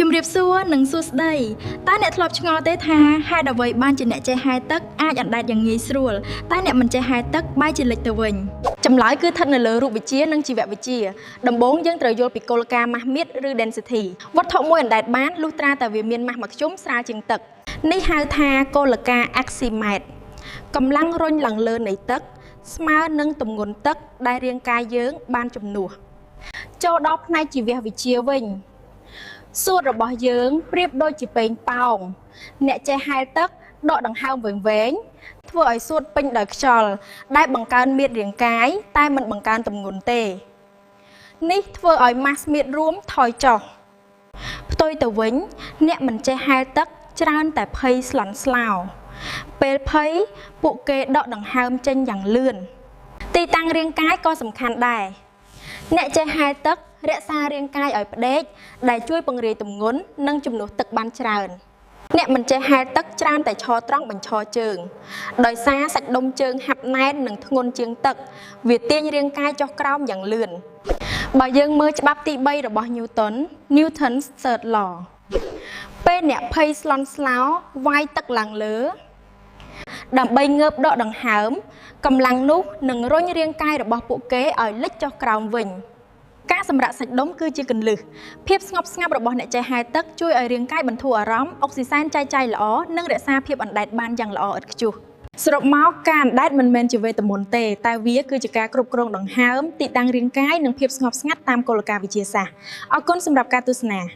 ជំរាបសួរនិងសួស្តីតើអ្នកធ្លាប់ឆ្ងល់ទេថាហេតុអ្វីបានជាអ្នកចេះហែលទឹកអាចអណ្ដែតយ៉ាងងាយស្រួលតែអ្នកមិនចេះហែលទឹកបែរជាលិចទៅវិញចម្លើយគឺស្ថិតនៅលើរូបវិទ្យានិងជីវវិទ្យាដំបូងយើងត្រូវយល់ពីគោលការណ៍ម៉ាស់មាត្រឬ density វត្ថុមួយអណ្ដែតបានលុះត្រាតែវាមានម៉ាស់មធ្យមស្រាលជាងទឹកនេះហៅថាគោលការណ៍ Archimedes កម្លាំងរុញឡើងលើនៃទឹកស្មើនឹងទម្ងន់ទឹកដែលរាងកាយយើងបានជំនួសចូលដល់ផ្នែកជីវវិទ្យាវិញសួតរបស់យើងប្រៀបដូចជាពែងប៉ោងអ្នកចេះហែលទឹកដកដង្ហើមវែងៗធ្វើឲ្យសួតពេញដោយខ្យល់ដែលបង្កើនមាត្ររាងកាយតែមិនបង្កើនទម្ងន់ទេនេះធ្វើឲ្យម៉ាស់មាត្ររួមថយចុះផ្ទុយទៅវិញអ្នកមិនចេះហែលទឹកច្រើនតែភ័យស្លន់ស្លោពេលភ័យពួកគេដកដង្ហើមចេញយ៉ាងលឿនទីតាំងរាងកាយក៏សំខាន់ដែរអ្នកចេះហែលទឹករក្សារាងកាយឲ្យផ្ដេកដែលជួយពង្រាយទម្ងន់និងជំនួសទឹកបានច្រើនអ្នកមិនចេះហែលទឹកច្រើនតែឈរត្រង់បញ្ឈរជើងដោយសារសាច់ដុំជើងហាប់ណែននិងធ្ងន់ជាងទឹកវាទាញរាងកាយចុះក្រោមយ៉ាងលឿនបើយើងមើលច្បាប់ទី3របស់ Newton, Newton's Third Law ពេលអ្នកភ័យស្លន់ស្លោវាយទឹកឡើងលើដើម្បីងើបដកដង្ហើមកម្លាំងនោះនឹងរុញរាងកាយរបស់ពួកគេឲ្យលិចចុះក្រោមវិញការសម្រាកសាច់ដុំគឺជាគន្លឹះភាពស្ងប់ស្ងាត់របស់អ្នកចេះហែលទឹកជួយឲ្យរាងកាយបន្ធូរអារម្មណ៍អុកស៊ីសែនចែកចាយល្អនិងរក្សាភាពអណ្ដែតបានយ៉ាងល្អឥតខ្ចោះសរុបមកការអណ្ដែតមិនមែនជាវេទមន្តទេតែវាគឺជាការគ្រប់គ្រងដង្ហើមទីតាំងរាងកាយនិងភាពស្ងប់ស្ងាត់តាមគោលការណ៍វិទ្យាសាស្ត្រអរគុណសម្រាប់ការទស្សនា។